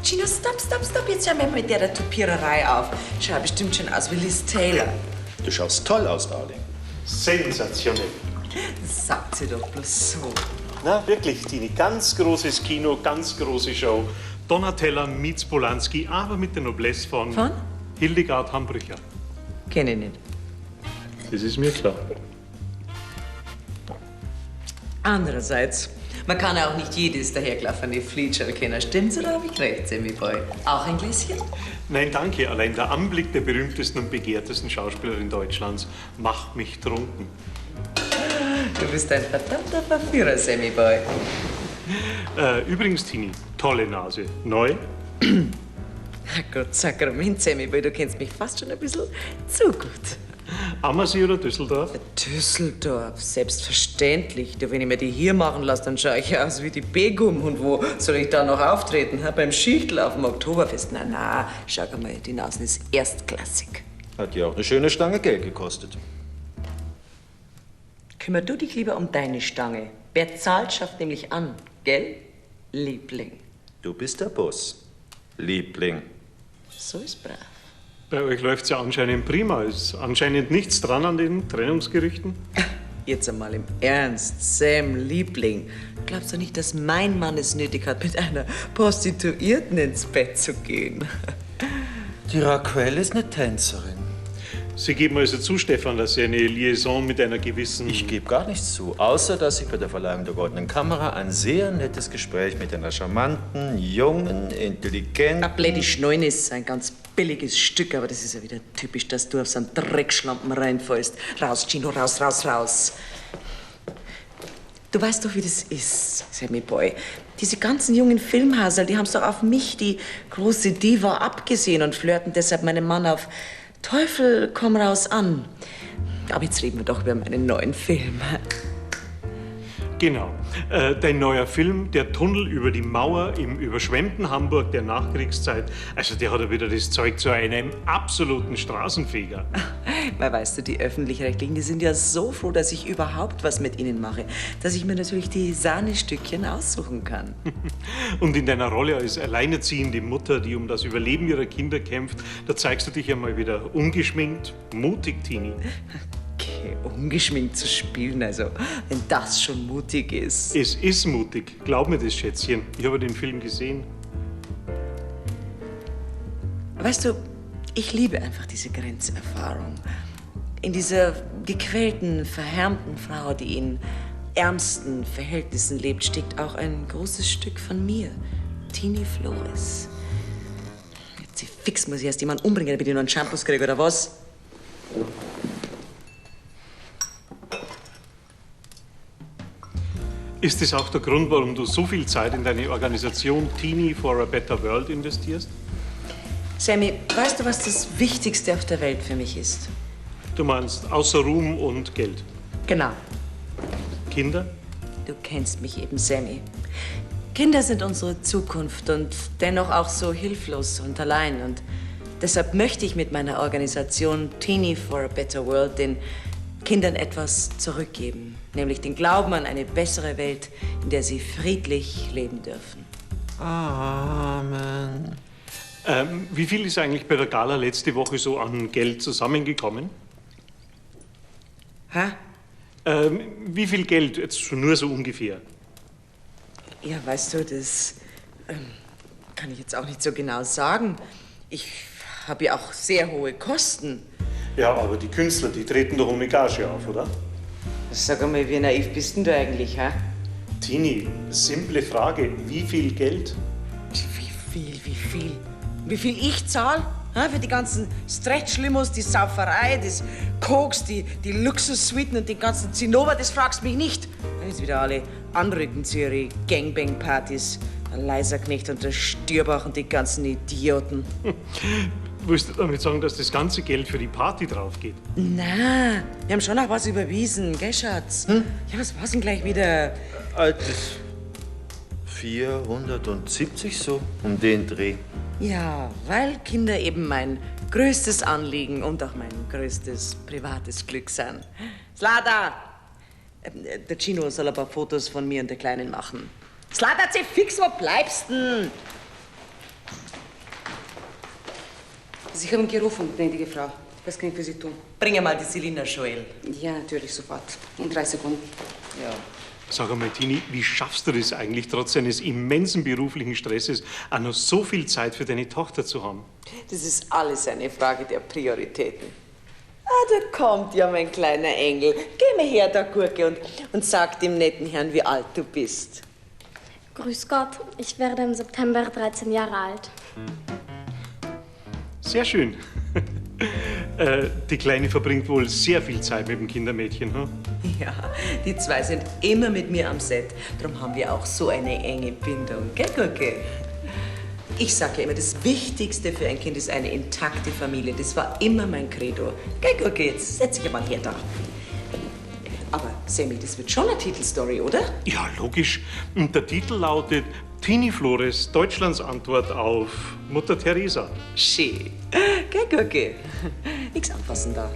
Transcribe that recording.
Gino, stopp, stopp, stopp. Jetzt hör mir mit der Tupiererei auf. Schau bestimmt schon aus wie Liz Taylor. Du schaust toll aus, Darling. Sensationell. Das sagt sie doch bloß so. Na, wirklich, Tini, ganz großes Kino, ganz große Show. Donatella meets Polanski, aber mit der Noblesse von... Von? Hildegard Hambrücher. Kenn ich nicht. Das ist mir klar. Andererseits, man kann ja auch nicht jedes dahergelaufene Flietscherl kennen. Stimmt's oder habe ich recht, Sammy Boy? Auch ein Gläschen? Nein, danke. Allein der Anblick der berühmtesten und begehrtesten Schauspielerin Deutschlands macht mich trunken. Du bist ein verdammter Verführer, Sammy Boy. Übrigens, Tini, tolle Nase. Neu? Gott, Sakrament, Sammy Boy, du kennst mich fast schon ein bisschen zu gut. Ammersee oder Düsseldorf? Düsseldorf, selbstverständlich. Du, wenn ich mir die hier machen lasse, dann schaue ich aus wie die Begum. Und wo soll ich da noch auftreten? Ha? Beim Schichtl auf dem Oktoberfest. Na, na, schau mal, die Nase ist erstklassig. Hat dir auch eine schöne Stange Geld gekostet. Kümmer du dich lieber um deine Stange. Wer zahlt, schafft nämlich an, gell, Liebling? Du bist der Boss, Liebling. So ist brav. Bei euch läuft's ja anscheinend prima. Ist anscheinend nichts dran an den Trennungsgerüchten? Jetzt einmal im Ernst, Sam, Liebling. Glaubst du nicht, dass mein Mann es nötig hat, mit einer Prostituierten ins Bett zu gehen? Die Raquel ist eine Tänzerin. Sie geben also zu, Stefan, dass Sie eine Liaison mit einer gewissen... Ich gebe gar nichts zu, außer dass ich bei der Verleihung der Goldenen Kamera ein sehr nettes Gespräch mit einer charmanten, jungen, intelligenten... Abledi Schneun ist ein ganz billiges Stück, aber das ist ja wieder typisch, dass du auf so einen Dreckschlampen reinfällst. Raus, Gino, raus, raus, raus. Du weißt doch, wie das ist, Sammy Boy. Diese ganzen jungen Filmhasel, die haben's doch auf mich, die große Diva, abgesehen und flirten deshalb meinem Mann auf Teufel komm raus an. Aber jetzt reden wir doch über meinen neuen Film. Genau. Dein neuer Film, Der Tunnel über die Mauer im überschwemmten Hamburg der Nachkriegszeit. Also der hat ja wieder das Zeug zu einem absoluten Straßenfeger. Weil, weißt du, die Öffentlich-Rechtlichen, die sind ja so froh, dass ich überhaupt was mit ihnen mache, dass ich mir natürlich die Sahnestückchen aussuchen kann. Und in deiner Rolle als alleinerziehende Mutter, die um das Überleben ihrer Kinder kämpft, da zeigst du dich ja mal wieder ungeschminkt, mutig, Tini. Okay, ungeschminkt zu spielen, also wenn das schon mutig ist. Es ist mutig, glaub mir das, Schätzchen. Ich habe den Film gesehen. Weißt du, ich liebe einfach diese Grenzerfahrung. In dieser gequälten, verhärmten Frau, die in ärmsten Verhältnissen lebt, steckt auch ein großes Stück von mir, Tini Flores. Jetzt sie fix, muss ich erst jemanden umbringen, damit ich noch einen Shampoo kriege, oder was? Ist das auch der Grund, warum du so viel Zeit in deine Organisation Tini for a Better World investierst? Sammy, weißt du, was das Wichtigste auf der Welt für mich ist? Du meinst außer Ruhm und Geld? Genau. Kinder? Du kennst mich eben, Sammy. Kinder sind unsere Zukunft und dennoch auch so hilflos und allein. Und deshalb möchte ich mit meiner Organisation Tini for a Better World den Kindern etwas zurückgeben, nämlich den Glauben an eine bessere Welt, in der sie friedlich leben dürfen. Amen. Wie viel ist eigentlich bei der Gala letzte Woche so an Geld zusammengekommen? Hä? Wie viel Geld? Jetzt nur so ungefähr. Ja, weißt du, das kann ich jetzt auch nicht so genau sagen. Ich habe ja auch sehr hohe Kosten. Ja, aber die Künstler, die treten doch ohne Gage auf, oder? Sag einmal, wie naiv bist denn du eigentlich, hä? Tini, simple Frage. Wie viel Geld? Wie viel, wie viel? Wie viel ich zahl? Hä? Für die ganzen Stretch-Limos, die Sauferei, das Koks, die Luxussuiten und den ganzen Zinnober, das fragst mich nicht. Wenn jetzt wieder alle anrücken zu ihren Gangbang-Partys. Der Leiserknecht und der Stierbach und die ganzen Idioten. Willst du damit sagen, dass das ganze Geld für die Party drauf geht? Na, wir haben schon noch was überwiesen, gell, Schatz? Hm? Ja, was war's denn gleich wieder? Altes 470 so, um den Dreh. Ja, weil Kinder eben mein größtes Anliegen und auch mein größtes privates Glück sind. Slada! Der Gino soll ein paar Fotos von mir und der Kleinen machen. Slada, zieh fix, wo bleibst denn? Sie haben gerufen, gnädige Frau. Was kann ich für Sie tun? Bring einmal die Selina Joel. Ja, natürlich, sofort. In 3 Sekunden. Ja. Sag einmal, Tini, wie schaffst du das eigentlich, trotz deines immensen beruflichen Stresses, auch noch so viel Zeit für deine Tochter zu haben? Das ist alles eine Frage der Prioritäten. Ah, da kommt ja mein kleiner Engel. Geh mal her, da Gurke, und sag dem netten Herrn, wie alt du bist. Grüß Gott, ich werde im September 13 Jahre alt. Sehr schön. Die Kleine verbringt wohl sehr viel Zeit mit dem Kindermädchen, hm? Ja, die zwei sind immer mit mir am Set. Darum haben wir auch so eine enge Bindung. Gell, Gurke? Ich sag ja immer, das Wichtigste für ein Kind ist eine intakte Familie. Das war immer mein Credo. Gell, Gurke, jetzt setz dich mal her da. Aber, Sammy, das wird schon eine Titelstory, oder? Ja, logisch. Und der Titel lautet Tini Flores, Deutschlands Antwort auf Mutter Teresa. Schön. Gell, Gurke? Nix anfassen da.